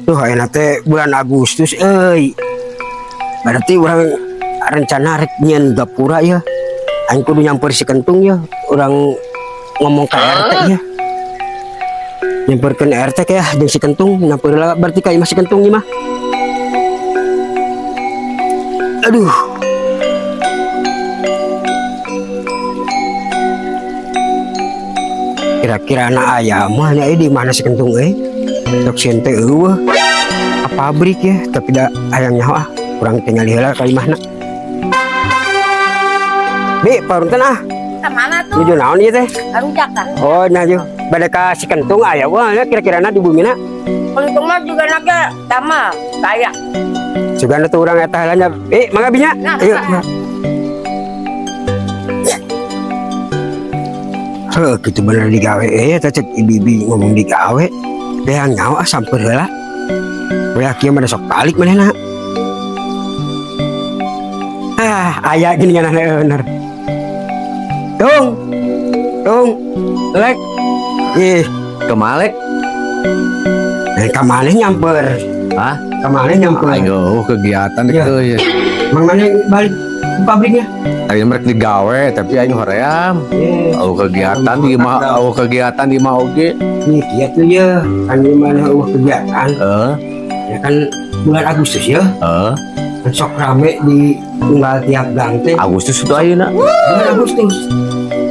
Tuh ayeuna teh bulan Agustus euy. Berarti urang rencana rek nyieun gapura ya. Aing kudu nyamper si Kentung ya. Urang ngomong ke RT ya. Nyamperkeun RT ya jeung si Kentung, nyamper lah berarti ka imah si Kentung ieu mah. Aduh. Kira-kira anak ayam mah nya di mana si Kentung euy? Sok sieun teh eueuh. Ka pabrik ya, tapi da hayang nyaho ah. Urang tinggal heula ka imahna. Bi, parunten ah. Ka mana tuh? Nuju naon ieu teh? Karujak tah. Oh, nah bade ka si Kentung aya wah nya kira-kirana di bumina. Kentung mah juga naga tama kaya. Sugana tuh urang eta heula nya. Eh, mangga binya. Nah, Ayo. nah. Heuh, kitu bener digawe eta cek ibu-ibu ngomong digawe. Hayang nyaho ah samper heula. Weh kieu mah da sok balik manehna. Ah, aya gini nganah bener. Tung. Tung. Lek. Ih, Kemalek? eh ka maneh nyamper. Hah? Ka maneh nyamper. Aing eueuh kegiatan Ya. deh ya. Mang maneh balik ke pabriknya. Aing merek digawe tapi aing hoream. Eh, Eueuh kegiatan di imah, eueuh kegiatan di imah oge. Nih kieu tuh ya, kan di mana eueuh kegiatan. Heeh, Ya kan bulan Agustus ya. heeh. Kan sok rame di unggal tiap gang teh. Agustus itu ayeuna. Bulan Agustus.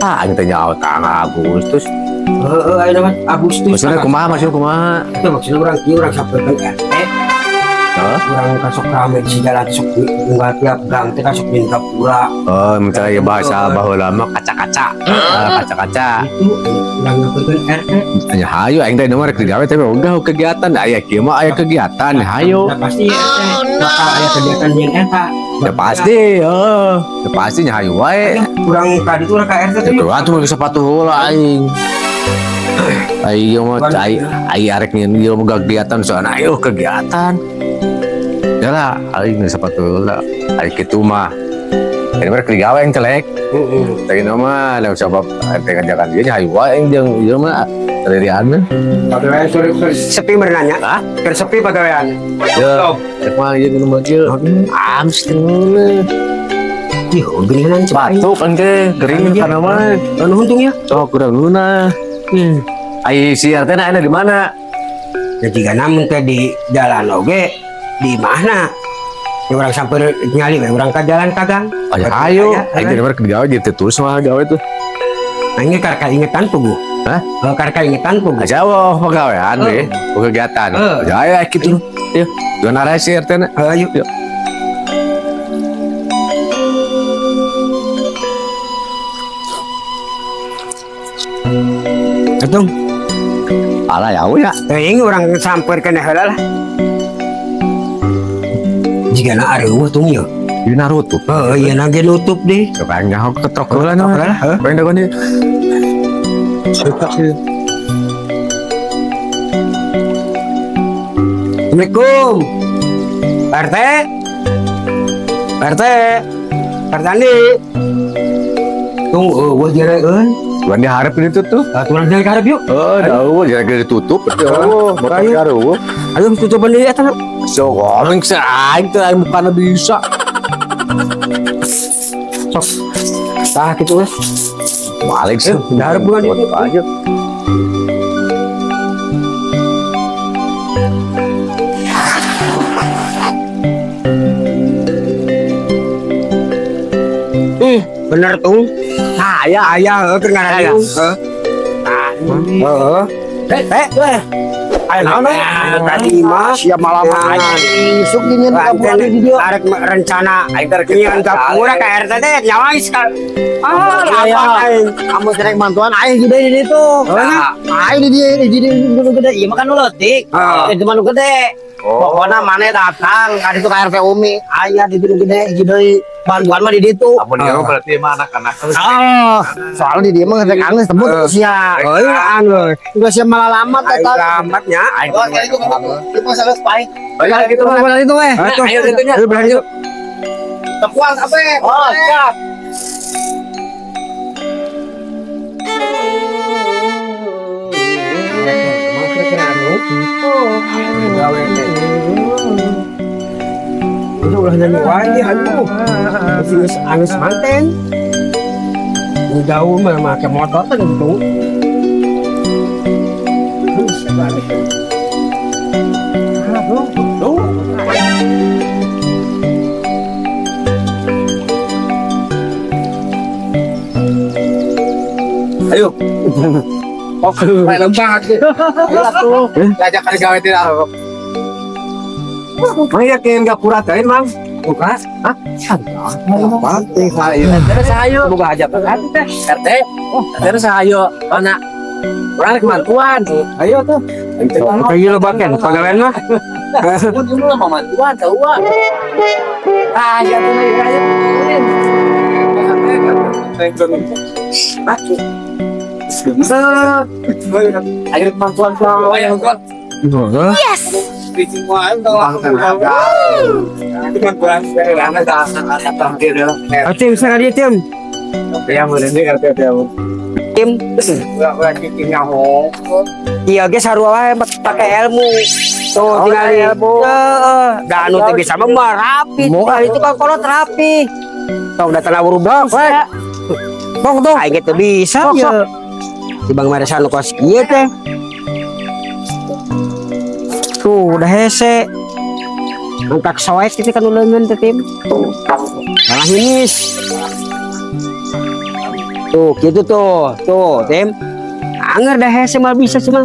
Ah, aing teh nyaho tanggal Agustus. Heeh, ayeuna mah Agustus. Maksudnya kumaha, maksudnya kumaha? Itu maksudnya urang kieu urang sampeurkeun RT. Heeh. Urang kan sok rame di jalan sok unggal tiap gang teh kan sok minta pura. Oh, misalnya ya bahasa baheula mah kaca-kaca. Ah, kaca-kaca. Itu urang nyamperkeun RT. Ya hayu aing teh mah rek digawe tapi ogah kegiatan. Aya kieu mah aya kegiatan, hayu. Nah, pasti RT bakal aya kegiatan jeung eta. Ya pasti, heeh. Ya pasti nya hayu wae. Urang tadi tuh urang ka RT tuh. Itu atuh mah sepatu heula aing. Aing mah ai ai arek nyeun ieu mah kegiatan soalna ayo kegiatan. Ya lah, aing geus sepatu heula. Ai kitu mah. Ini mah rek digawe aing telek. Heeh. Tadi nama, lah sabab teh ngajakan dia nya hayu wae aing jeung ieu mah sendirian mah. Pagawean sore sepi berenanya. Hah? Keur sepi pagawean. Ya, rek mah ieu nu mah ieu. Am setengah. Ih, geuningan cek aing. Batuk kan teh, gering kana mah. Anu untung ya. Sok kurang luna. Ai si RT na di mana? Ya jika namun teh di jalan oge di mana? Ya urang samper nyali we urang ka jalan ka gang. Ayo, ayo. Aing teh rek digawe jadi terus mah gawe tuh. Aing ge karka ingetan puguh. Hah? Heuh, karka ingetan puguh. Aja wah pagawean we, kegiatan. Heeh. Ya ayo kitu. Yuk, gimana arah si RT na? Ayo. Yuk. Atung. Alah ya ya. Teuing urang samperkeun heula lah. Jika na areueuh tung ieu. Ieu narutup. Heuh, ieu na ge nutup deh. Sok aing nyaho ketrok heula na. Ketrok heula, heuh. Pengen dagoan ieu. Assalamualaikum. Pak RT. Pak RT. Pak Andi. Tung eueuh jere euy. Tuan diharap ini tuh tuh. Ah, turang jalan karep yuk. Oh, jauh, jadi ditutup. Oh, motor Ayo. ayo. Ayo tutupan deui eta. So, ngomong sih aing teh aing bukanna bisa. Sok. Tah kitu geus. Balik sih. Eh, diharap bukan itu. Aja. Bener tung. Nah, ya. Aya heuh keur ngaran tung. Heuh. Heeh. Eh, Eh, ayo naon eh? tadi mah Siap malam aing isuk nyieun gapura di dieu. Arek rencana Aing teh rek nyieun gapura ka RT teh nyawa geus ka. Ah, Iya. lapak aing. Kamu sering bantuan aing gede di ditu. Nah. Aing di dieu di dieu nu gede ieu mah kan nu leutik. Ah. Itu mah nu gede. Pokokna maneh datang ka ditu ka RT Umi, aya di ditu nu gede hiji deui. Bantuan mah di ditu. Amun ieu mah berarti mah anak-anak. Ah, soalnya di dieu mah rek anggeus tebut sia. Oh, iya anu. Geus sia malah lamat Aing eta. lambatnya. Oh, kayak itu itu masalah pai. Ayo gitu mah. Mana itu weh? Ayo, Ayo tentunya. Ayo berani yuk. Tepuan kabeh. Oh, siap. Gawe teh. Dandan wae aduh. Masih geus anggeus manten. Nu jauh mah make motor tentu. Aduh, tuh. Ayo. Oh, kayak lembah. Diajak kali gawe tidak. Mang yakin gapura teh, Mang? Buka? Hah? Apa? Terus ayo. Buka aja kan teh. RT. Terus ayo. Mana? Orang rek mantuan. Ayo tuh. Kayak lo baken, pagawean mah. Mun dulu lah mantuan tahu ah. Ah, ya tuh ayo. Ayo mantuan tuh. Ayo mantuan. Yes. Tim, sana dia tim. Tim. Iya ge sarua wae pakai ilmu. Tuh tinggal ilmu. Heeh, da anu teh bisa mah rapi. Tah itu kan kolot rapi. Tong datang berubah we. Tong tong. Aing ge teu bisa ya. Si Bang Maresa nu kos kieu teh. Tuh udah hese. Angkat soek itu kan uleungeun teh tim. Malah hinis. Tuh gitu tuh. Tuh tim. Anger dah hese mah bisa cuma.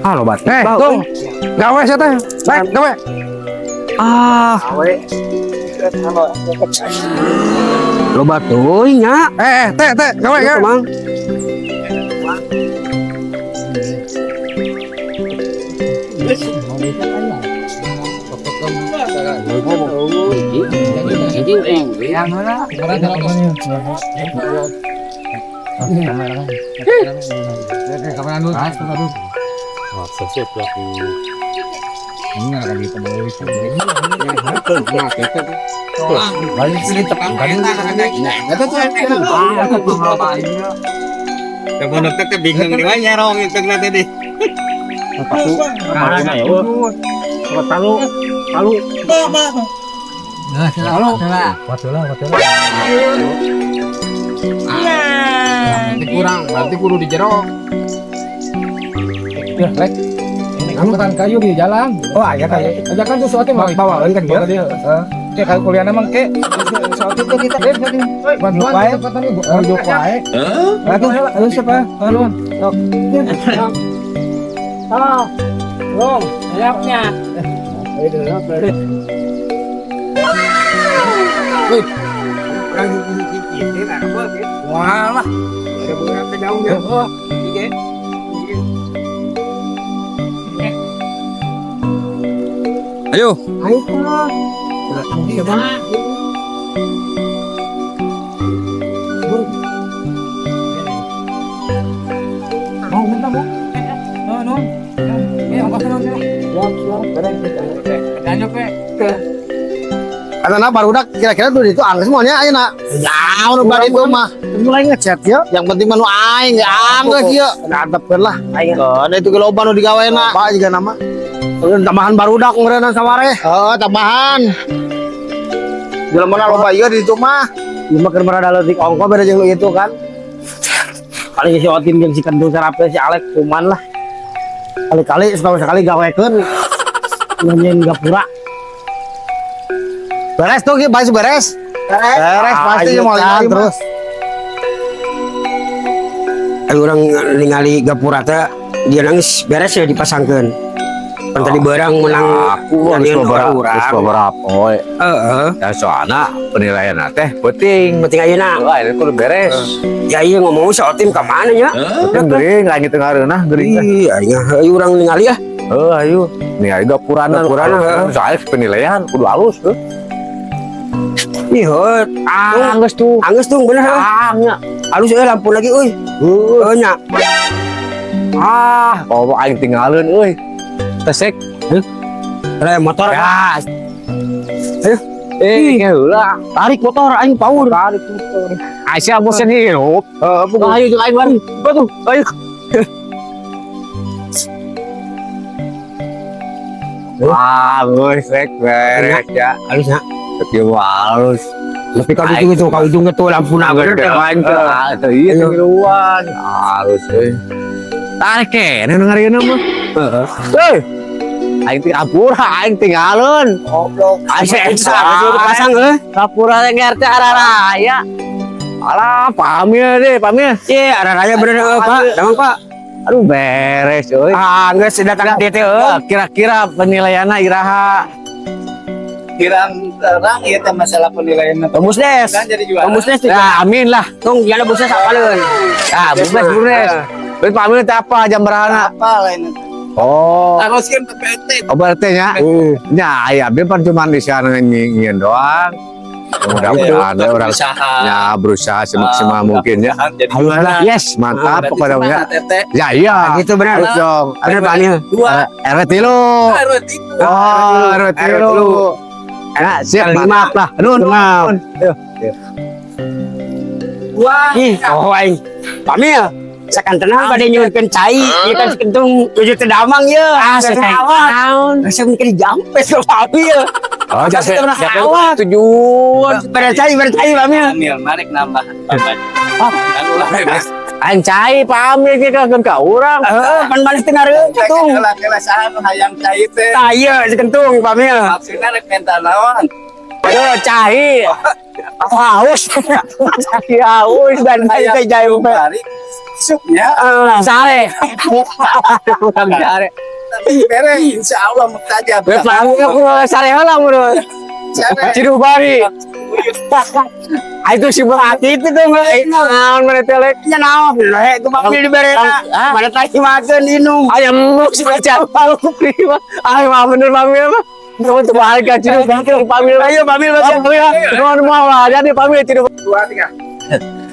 Ah lobat. Eh, tong. Gawe sia teh. Baik, gawe. Ah. Loba teuing nya. Eh, teh, teh, gawe, gawe. Mang. Kurang, berarti kudu di jero. Ya, Rek. Angkutan kayu di jalan. Oh, aya kayu. Ajakan tuh soalnya mau Bawaeun kan dia. dia. Heeh. Kayak kuliah emang ke. Soalnya tuh kita bantuan Wae. Duduk wae. Atuh, atuh siapa? Haluan. Ah, belum, siapnya. Wah lah. Ayo. Ayo tuh. Mau minta mau? No, no. Eh, ongkosnya naon sih? Karena barudak kira-kira dulu itu angges maunya ayeuna. Ya, nu bari itu mah. Mulai ngechat ya. Yang penting mah nu aing ge angges ieu. Ngantepkeun lah. Aing. Keun itu ge loba nu digawena. Pak juga nama. Tambahan barudak ngeureunna saware. Heeh, tambahan. Jelema loba ieu di ditu mah. Ieu mah keur merada leutik ongko beda jeung nu itu kan. Paling si Otim jeung si Kendung sarape si Alek kuman lah. Kali-kali setahun sekali gawekeun. Nyanyiin gapura. Beres tuh ge pasti beres. Beres pasti Ayo, mau kan, terus. Ayo orang ningali gapura teh dia nangis beres ya dipasangkeun. Pan tadi barang menang Aku harus nyanyiin beberapa, orang. harus beberapa poe. Heeh. Ya soalnya penilaian teh penting. Penting ayeuna. Wah, ini kudu beres. Ya iya ngomong si Otim ka mana nya? Penting geuring lagi tengah reunah geuring teh. Iya, aing ayo urang ningali ah. Heuh, ayo. Nih ayo gapurana. Gapurana, heeh. Soalnya penilaian kudu halus heuh. Ih, heuh. Ah, geus tuh. Anggeus tuh bener heuh. Ah, nya. Halus euy lampu lagi euy. Heuh nya. Ah, kalau aing tinggalin euy. Tesek. Rem motor. Ya. Ayo. Eh, heula. Tarik motor aing power. Tarik motor. Aisyah bosen hirup. Heeh, Ayo jeung aing mari. Batu, ayo. Wah, geus rek beres ya. Halus nya. Tapi halus. Tapi kalau itu gitu, ka ujung itu lampu na bener teh. Lain teh. Teu ieu teh ngiluan. Halus euy. Tarik keneh nu ngareuna mah. Heeh. Heuh. Aing teh ampura, aing tinggalun. Goblok. Aing Asa dipasang euy. Kapura teh RT araraya. Alah, pamil deh, pamil. Ye, araraya bener euy, Pak. Damang, Pak. Aduh, beres euy. Ah, geus datang ka dieu teh euy. Nah, kira-kira penilaianna iraha? Kirang terang ieu teh masalah penilaian. Musdes. Kan jadi juara. Musdes tuh. Ya, amin lah. Tung, jalan musdes apaleun. Ah, bumdes, bumdes. Berarti Pak Amil teh apa jam berapa? Apa lain itu? Oh, Teruskeun ke PT. oh berarti nya. Nya, ya, abdi pan cuma di sana ngingin doang. Mudah-mudahan Iya, orang berusaha. ya berusaha semaksimal mungkin ya. Jadi juara. Yes, mantap Berarti pokoknya ya. semangat, RT. Ya iya. Nah, gitu bener. Harus dong. Bener Pak Amil. Dua. RW tilu. RW tilu. Oh, RW tilu. Nah, siap Lima. mantap lah. Nun, Lima. nun. Ayo. Dua. Ih, oh aing. Pak Amil, sakantenan bade nyuhunkeun cai, ieu kan si kentung nuju teu damang ye. Ah, awak. Naon? Rasa mungkin dijampes ke Pak Amil. Oh, Jasa jasa pernah awak. tujuan. Bere cai Pak Amil. Amil, narik nambah. Ah, kan ulah bebas. Aing cai Pak Amil ge ka ka urang. Heeh, pan maneh teu ngareun kentung. Kela kela saha nu hayang cai teh. Tah ieu si kentung Pak Amil. Maksudna rek minta naon? Aduh, cai. Haus. Cai haus dan Ayo teh jae Pak. Bari supnya Sare. Urang sare. bere insyaallah mustajab. Gue Pak Amil aku sare heula mun. Sare. Ciduh bari. Ah, itu si Hati itu dong euy. Naon mana telek? Nya naon we ku Pak Amil diberena. Ah. Mana tadi makeun inum. Ayam muk si baca palu prima. Ayo mah bener Pak Amil mah. Kamu tuh balik ke Ciduh Bari Pak Amil. Ayo Pak Amil baca. Pak Amil. Nuhun mah lah jadi Pak Amil Ciduh. Dua tiga.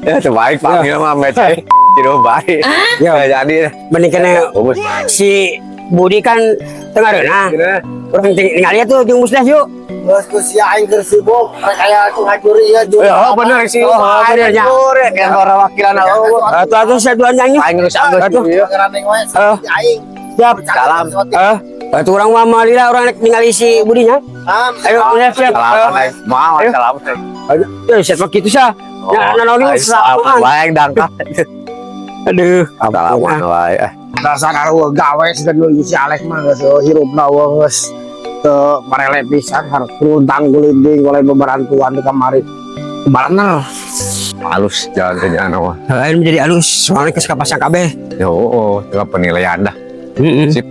Ya terbaik Pak Amil mah mecai Ciduh Bari. Ya. Jadi Mending kena bagus. si Budi kan tengah reunah. Urang ningali tuh jeung musdes yuk. Geus ku sia aing keur sibuk rek aya aku ngajuri ieu juri. Ya, oh, bener sih. Oh, bener nya. Yang orang wakilan oh. Atuh atuh saya duluan nyanyi. Aing geus anggeus Atuh. ieu. Ngerandeng wae Eh. si aing. Siap. Salam. Eh, atuh urang mah malila urang rek ningali si Budinya. Am, Ayo, udah siap. Salam Eh, aing. Mau Ayo. salam. Eh, siap kitu sah. Ya, nanaon Aing salaman. wae dangkal. Aduh, Salaman wae. Eh. Dasar karu gawe si dulu si Alex mah geus hirupna geus teu marele pisan harus runtang gulinding oleh beberantuan di kamari. Kumaha Halus jalan kerjaan mah. Heeh, menjadi alus, soalnya geus kapasang kabeh. Yo, oh, tengah penilaian dah. Heeh. Sip.